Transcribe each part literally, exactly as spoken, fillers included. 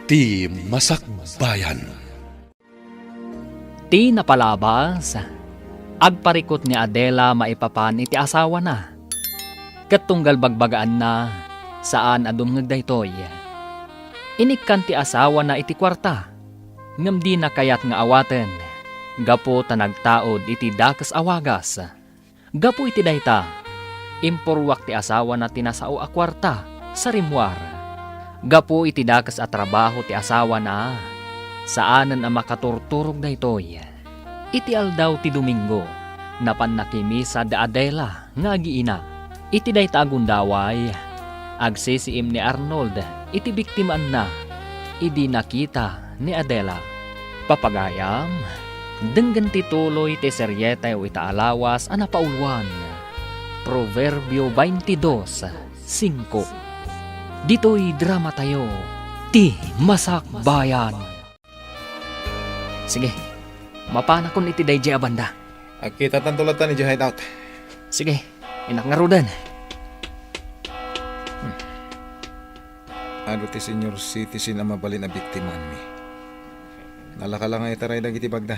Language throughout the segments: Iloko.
Ti Masakbayan. Ti napalabas, agparikut ni Adela maipapan iti asawana. Ket tunggal bagbagaanna, saan a dumngeg daytoy. Inikkan ti asawana iti kuarta, ngem dina kayat nga awaten, gapu ta nagtaud iti dakes a wagas. Gapu iti dayta, impurruak ti asawana ti nasao a kuarta sa rimmuar. Gapu iti dakes a trabaho ti asawana, saanen a makaturturog daytoy. Iti aldaw ti Domingo, napan nakimisa da Adela nga agiina. Iti dayta a gundaway, agsisiim ni Arnold iti biktimaanna idi nakita ni Adela. Papagayam, denggen ti tuloy ti serieyo ita a lawas a napauluan. Proverbio twenty-two, cinco. Ditoy dramatayo, Ti Masakbayan. Sige, mapanakon iti daydiay a banda. Agkitatanto latta idiay hideout. Sige, innak ngaruden. Hmm. Adu ti senior citizen a mabalin a biktimaanmi. Nalaka la nga itaray dagiti bagda.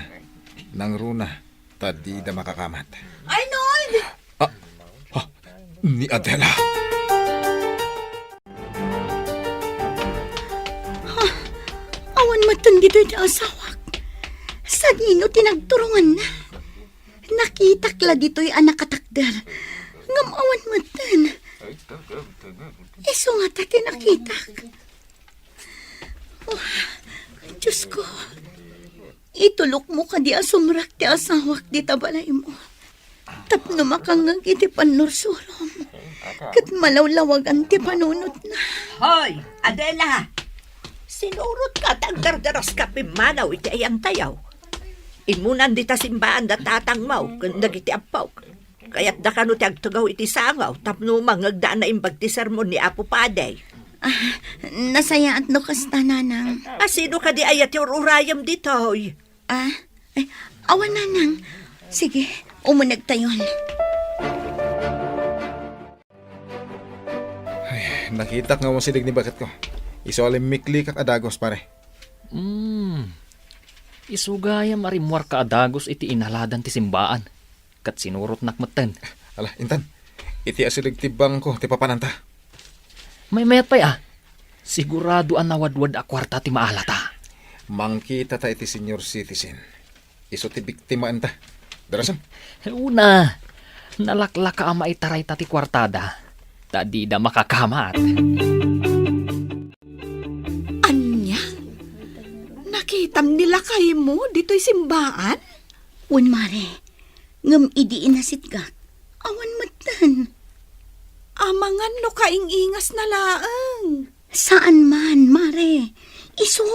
Nangruna, ta dida makakamat. Arnold! Ah, ah, ni Adela. Ha? Awan metten ditoy ti asawak. Sadino ti nagturonganna? Nakitak la ditoy a nakatakder. Ngem awan metten. Isu ngata ti nakitak. Oh, Diosko, itulokmo kadi a sumrek ti asawak dita balaymo. Tapno makangngeg iti pannursurom, ket malawlawagan ti panunotna. Hoy, Adela! Sinurotka ta agdardaraska pimmanaw iti ayantayo. Immunan dita simbaan da tatangmo ken dagiti ammok. Kayatda kano ti agtugaw iti sangaw tapno mangngegda a naimbag ti sermon ni Apo Padi. Ah, nasayaat no kasta, Nanang. A sino kadi aya ti ur-urayem ditoy? Ah, ay, awan, Nanang. Sige, umunegtayon. Ay, nakitak nga umasideg ni baketko. Isu a limmiklikak a dagus, pare. Hmm. Isu gayam a rimmuarka a dagus iti inaladan ti simbaan. Ket sinurotnak metten. Ala, intan. Iti asideg ti bangko ti papananta. Maymayat pay a. Sigurado a nawadwad a kuarta ti maalata. Mangkitata iti senior citizen. Isu ti biktimaenta. Darasen. Una, nalaklaka a maitarayta ti kuartada. Ta dida makakamat. Ania? Nakitam ni lakaymo ditoy simbaan? Wen, Mare. Ngem idi inasitgak, awan metten. Amangan no kaing-ingasna laeng. Saan man, Mare. Isu.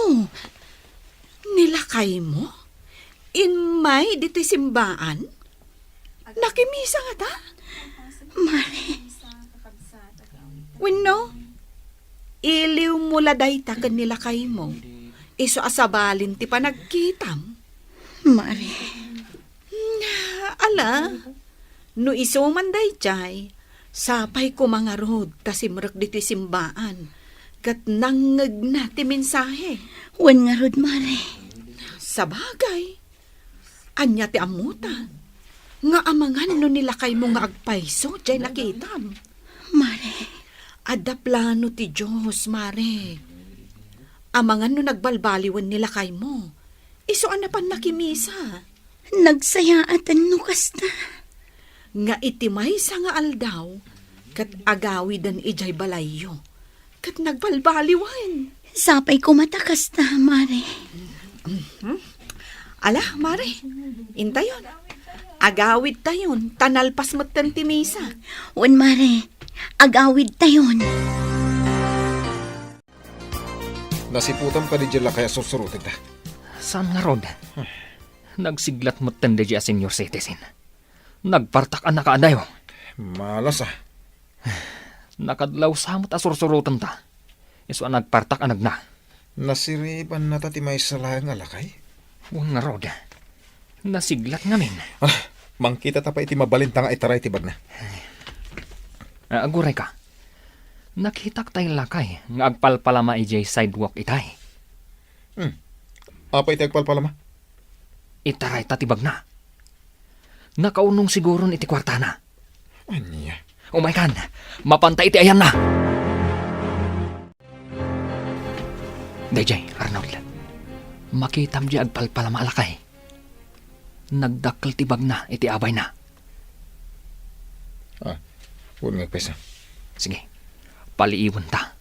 Ni lakaymo? Immay ditoy simbaan? Nakimisa ngata? Mare. Wenno, iliwmo la dayta ken ni lakaymo. Isu a sabalin ti panagkitam. Mare. Hmm, ala, no isu man daydiay, sapay koma ngarud ta simrek ditoy simbaan, ket nangngegna ti mensahe. Wen ngarud, Mare. Sabagay, ania ti ammota? Nga amangan no ni lakaymo nga agpayso diay nakitam? Mare. Adda plano ti Dios, Mare. Amangan no nagbalbaliwen ni lakaymo. Isu a napan nakimisa. Nagsayaaten no kasta. Nga iti maysa nga aldaw, ket agawiden idiay balayyo. Ket nagbalbaliwen. Sapay koma ta kasta, Mare. Mhm. Ala, Mare, intayon. Agawidtayon, ta nalpas metten ti misa. Wen, Mare, agawidtayon. Nasiputam kadi diay lakay a sursurotenta? Saan ngarud? Nagsiglat metten daydiay a senior citizen. Nagpartak a nakaadayo. Malas a. Nakadlaw sa met a sursurotenta. Isu a nagpartak a nagna. Nasiribannata ti maysa laeng a lakay? Wen ngarud. Nasiglat ngamin. Ah, mangkitata pay iti mabalinta nga itaray ti bagna. Ah, aguray ka. Nakitak tay lakay nga agpalpalama idiay sidewalk itay. Hmm. Apay ti agpalpalama? Itarayta ti bagna. Nakaunong siguron iti kuartana. Ania? Umaykan, mapanta iti ayanna. Dayjay, Arnold. Makitam di agpalpalama a lakay. Nagdakkel ti bagna iti abayna. Ah, wen nga agpayso. Sige, paliiwenta.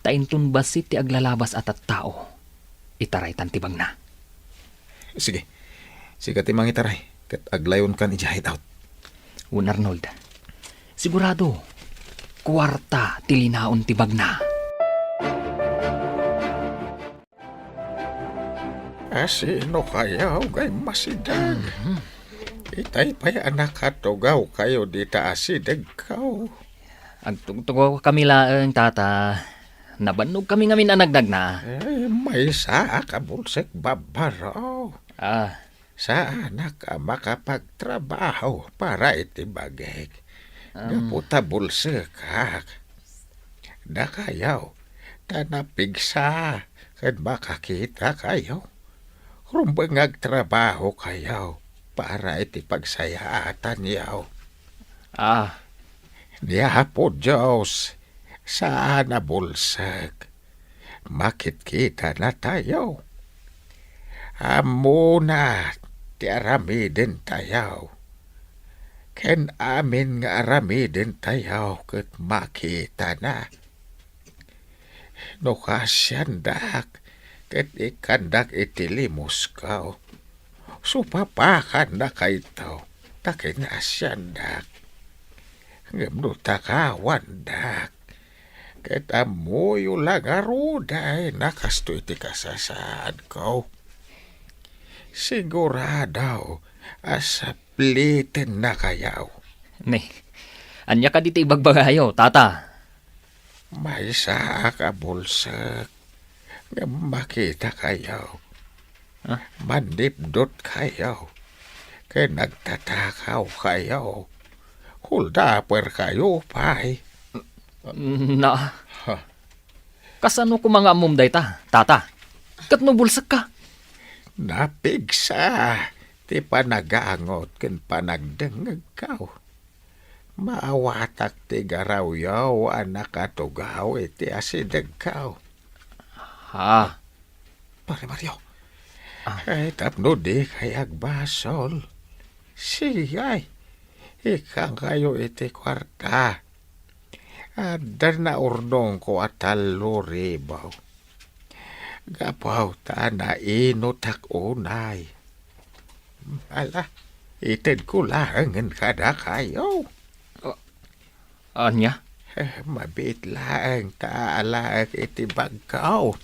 Ta inton bassit ti aglalabas a tattao, itaraytan ti bagna. Sige. Sika ti mangitaray, ket aglayonkan idiay hideout. Wen Arnold, sigurado, kuarta ti linaon ti bagna. Asino kayo ngay masideg? Mhm. Itay pay a nakatugaw kayo dita asideg kaw. Agtugtugaw kami laeng, tata. Nabannog kami ngamin a nagdagna. Eh, maysa a kabulsek babbaro. Ah. Saanak a makapagtrabaho para iti bagik. Am. Gapu ta bulsekak. Dakayo, ta napigsa ken makakita kayo. Rumbeng nga agtrabaho kayo para iti pagsayaatan yaw. Ah. Ni Apo Dios, saan a bulsek. Makitkita na tayo. Ammona ti aramiden tayo. Ken amin nga aramiden tayo ket makita na. No kaasiandak, ket ikkandak iti limusko. Supapakan na kayto, ta kinaasiandak. Ngem no takawandak, ket ammoyo la ngaruden a kastoy ti kasasaadko. Sigurado a sapliten na kayo. Ne, ania kadi ti ibagbagayo, tata? Maysaak a bulsek, ngem makita kayo. Ah? Manipdot kayo, ken nagtatakaw kayo. Huldaper kayo pay. Na, Ha? Kasano koma nga ammom dayta, tata? Ket no bulsekka? Napigsa ti panagangot ken panagdengngegko. Maawatak ti garawyo a nakatugaw iti asidegko. Ha? Pare Mario. Ah. Ay, tapno dikay agbasol. Sige, ikkankayo iti kuarta. Adda naurnongko a tallo ribu. Gapu ta nainutak unay. Ala, itedko laengen kadakayo. Ah, ania? Eh, mabiit laeng ta alaek iti bagko.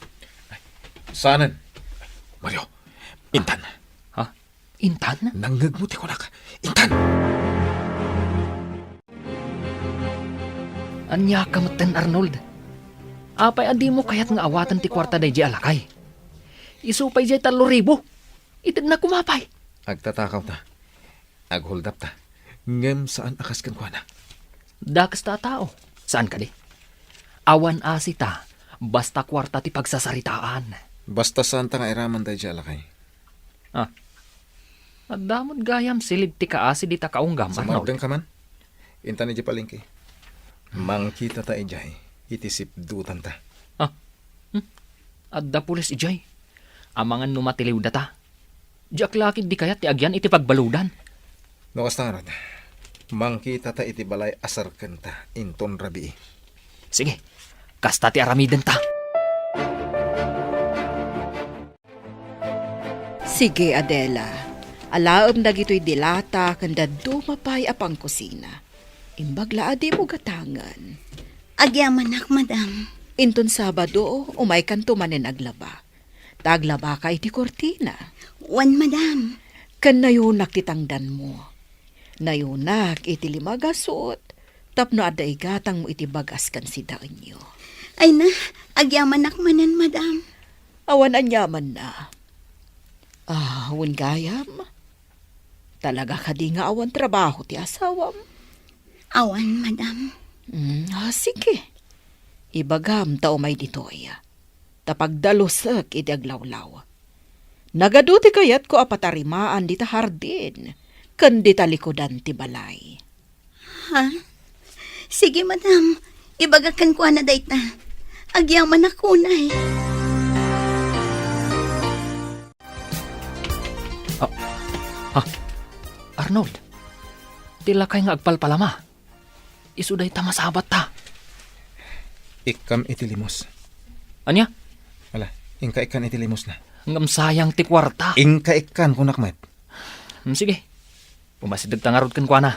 Saanen? Mario, intan. Ha? Intan? Nangngegmo ti kunak. Intan! Ania ka metten, Arnold? Apay a dimo kayat nga awaten ti kuarta daydi a lakay? Isu pay diay tallo ribu. Itedna koma pay. Agtatakaw ta. Aghuldap ta. Ngem saan a kas kenkuana. Dakes ta a tao. Saan kadi? Awan asi ta, basta kuarta ti pagsasaritaan. Basta saan ta nga iraman daydi a lakay. Ah. Adda met gayam silib ti kaasi dita kaunggam, Arnold. Sumardeng ka man? Intan idiay palengke. Mangkita ta idiay iti sipdutanta. Ah. Hmm? Adda pulis idiay. Amangan no matiliwda ta. Diak la ketdi kayat ti agyan iti pagbaludan. No kasta ngarud, mangkita ta iti balay a serkenta inton rabii. Sige, kasta ti aramidenta. Sige, Adela. Alaem dagitoy dilata ken dadduma pay a pangkusina. Imbag la a dimo gatangen. Agyamanak, madam. Inton Sabado, umaykanto manen aglaba. Ta aglabaka iti kurtina. Wen, madam. Ken nayonak ti tangdanmo. Nayonak iti lima a gasut tapno adda igatangmo iti bag-as ken sidaenyo. Ay na, agyamanak manen, madam. Awan aniamanna. Ah, wen gayam? Talaga kadi nga awan trabaho ti asawam? Awan, madam. Mm, ah, sige. Ibagam ta umay ditoy. ta pagdalusek iti aglawlaw. Nagadu ti kayatko a patarimaan dita hardin ken dita likudan ti balay. Ha? Sige, madam. Ibagak kenkuana dayta. Agyamanak unay. Ah, ah, Arnold, ti lakay nga agpalpalama. Isu dayta masabatta. Ikkam iti limos. Ania? Ala, inka ikkan iti limos na. Ngem sayang ti kuarta. Inka ikkan, kunak met. Hmm, sige. Umasideg ta ngarud kenkuana.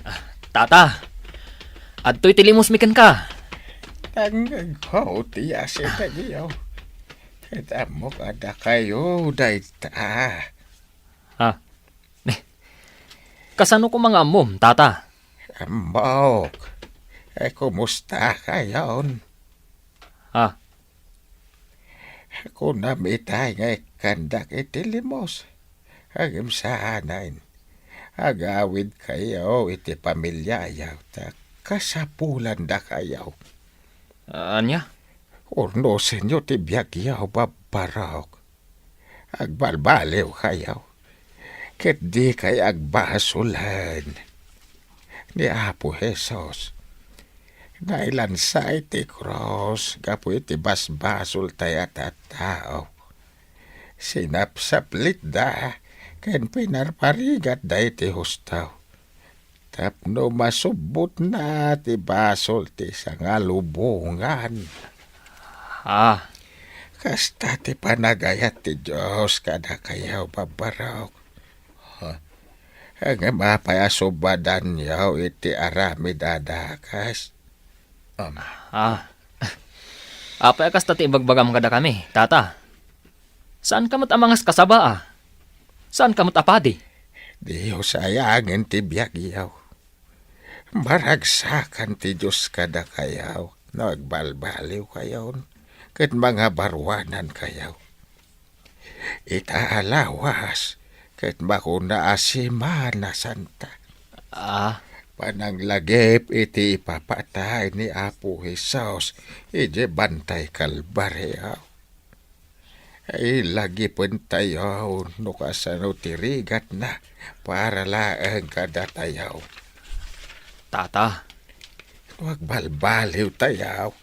Ah, tata, adtoy ti limosmi kenka. Tangngegko ti asidegyo. Ket ammok a dakayo dayta. Ah, eh, kasano koma nga ammom, tata? Ammok. Eh, kumusta kayon? Ah, Kunam itay nga ikkandak iti limos. Ngem saanen. Agawidkayo iti pamiliayo ta kasapulanda kayo. Ania? Urnosenyo ti biagyo, babbarok. Agbalbaliw kayo. Ket dikay agbasolen. Ni Apo Jesus, nailansa iti krus gapu iti basbasoltayo a tattao. Sinapsaplitda ken pinarparigatda iti husto tapno masubbotna ti basol ti sangalubongan. Ah. Kasta ti panagayat ti Dios kadakayo, babbarok. Ha? Ngem apay a subadanyo iti aramid a dakes? Am. Ah. Apay a kasta ti ibagbagam kadakami, tata? Saanka met a mangaskasaba, a? Saanka met a padi? Dios ayangen ti biagyo. Maragsakan ti Dios kadakayo no agbalbaliwkayon ket mangabaruanankayo. Ita a lawas ket makuna a Semana Santa. Ah. Pananglagip iti ipapatay ni Apo Jesus idiay bantay Kalbario. Ilagipentayo no kasano ti rigatna para laeng kadatayo. Tata. No agbalbaliwtayo,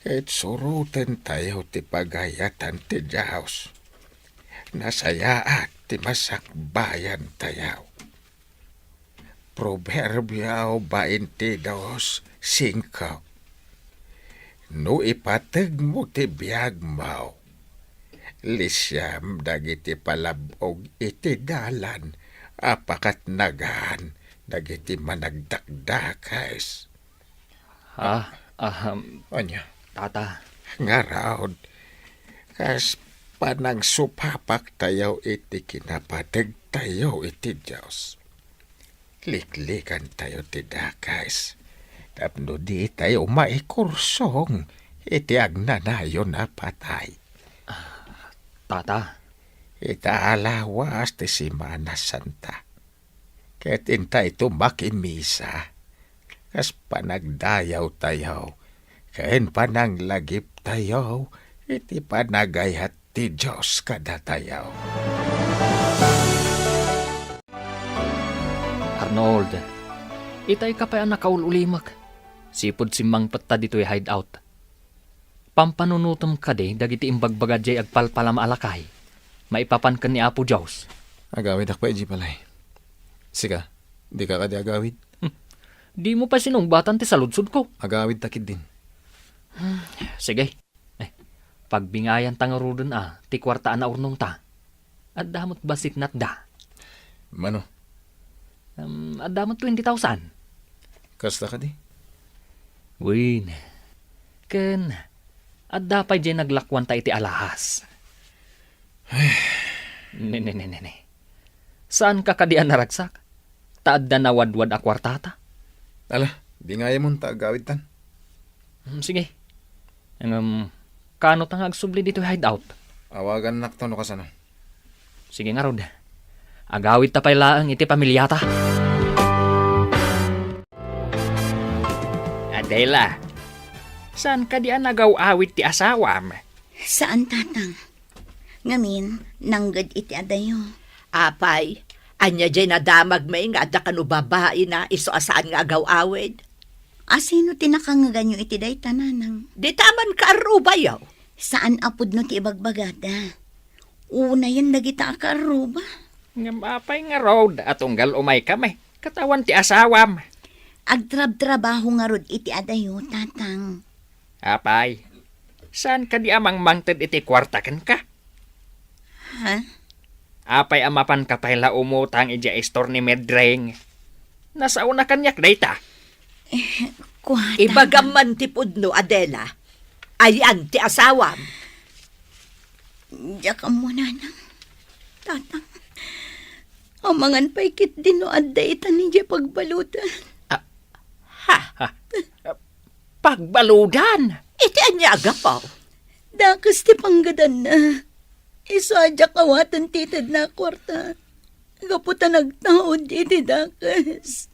ket surotentayo ti pagayatan ti Dios. Nasayaat ti masakbayantayo. Proverbio twenty-two cinco. No ipategmo ti biagmo, lisiam dagiti palab-og iti dalan a pakatnagan dagiti managdakdakes. Ah, ahem. Ania? Tata. Ngarud, kas panangsupapaktayo iti kinapategtayo iti Dios, liklikantayo ti dakes tapno ditayo maikursong iti agnanayon a patay. Tata. Ita a lawas ti Semana Santa. Ket intayto makimisa, kas panagdayawtayo ken pananglagiptayo iti panagayat ti Dios kadatayo. Arnold, itay ka pay a nakaul-ulimek. Sipud simmangpetta ditoy hideout. Pampanunotem kadi dagiti imbagbaga diay agpalpalama a lakay maipapan ken ni Apo Dios? Agawidak pay idiay balay. Sika, dika kadi agawid? Hmm. Dimo pay sinungbatan ti saludsodko. Agawidta ketdin. Hmm, sige. Eh, pagbingayanta ngaruden a ti kuarta a naurnongta. Adda met bassit natda. Mano? Em, adda met twenty thousand. Kasta kadi? Wen. Ken, adda pay diay naglakuanta iti alahas. Ay. Ne, ne, ne, ne, ne. Saanka kadi a naragsak? Ta adda nawadwad a kuartata. Ala, bingayemon ta agawidtan. Hmm, sige. Ngem, kaano ta nga agsubli ditoy hideout? Awagannakto no kasano. Sige ngarud. Agawidta pay laeng iti pamiliata. Adela, Saan kadi a nagaw-awid ti asawam? Saan, Tatang. Ngamin, nangged iti adayo. Apay, ania diay nadamagmi nga adda kano babaina isu a saan nga agaw-awid? Asino ti nakangngeganyo iti dayta, Nanang? Dita man kaarrubayo. Saan a pudno ti ibagbagada. Unayen dagita a kaarruba. Ngem apay ngarud a tunggal umaykami ket awan ti asawam? Agtrabtrabaho ngarud iti adayo, Tatang. Apay, saan kadi a mangmangted iti kuarta kenka? Ha? Apay a mapanka pay la umutang idiay istor ni Medring? Nasaona kaniak dayta. Eh, kuata. Ibagam man ti pudno, Adela. Ayan ti asawam. Diak ammo, Nanang. Tatang. Amangan pay ketdi no adda ita idiay pagbaludan. Ah, ha, ha. Pagbaludan? Iti ania a gapu? Dakes ti panggadanna. Isu a diak awaten ti itedna a kuarta. Gapu ta nagtaud iti dakes.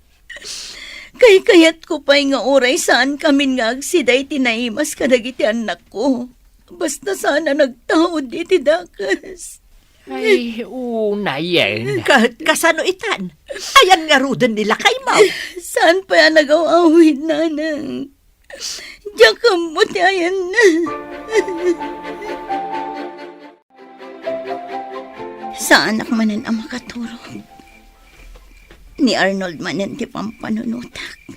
Kaykayatko pay nga uray saankamin nga agsida iti naimas kadagiti annakko. Basta saan a nagtaud iti dakes. Ay, unayen. Ka-, kasano itan? Ayan ngaruden ni lakaymo? Saan pay a nagaw-awid, Nanang? Diak ammo ti ayanna. Saanak manen a makaturog. Ni Arnold manen ti pampanunotak.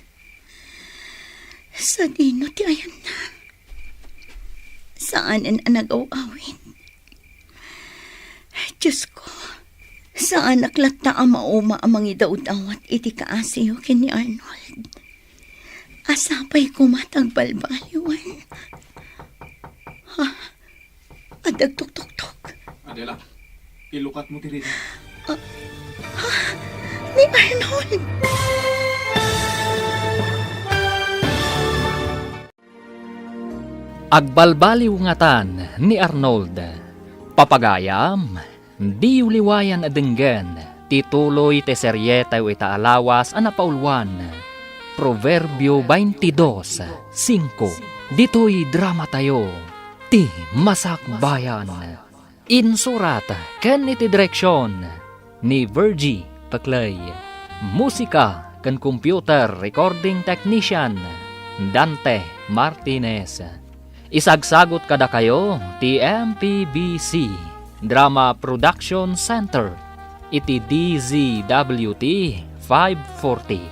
Sadino ti ayanna? Saanen a nagaw-awid? Diosko, saanak latta a mauma a mangidawdawat iti kaasiyo ken ni Arnold. Sapay koma ta agbalbaliwen. Ha? Adda agtuktoktok. Adela, ilukatmo ti rida. Ah, ha? Ni Arnold! Agbalbaliw ngatan ni Arnold. Papagayam, diyo liwayan a denggen ti tuloy ti serietayo ita a lawas a napauluan, Proverbio veintidós cinco. Ditoy dramatayo, Ti Masakbayan. Insurat ken iti direksion ni Virgie Peclay. Musika ken computer recording technician, Dante Martinez. Isagsagut kadakayo ti M P B C Drama Production Center iti D Z W T five forty.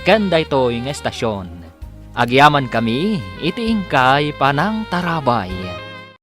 Ken daytoy nga estasion, agyamankami iti inkay panangtarabay.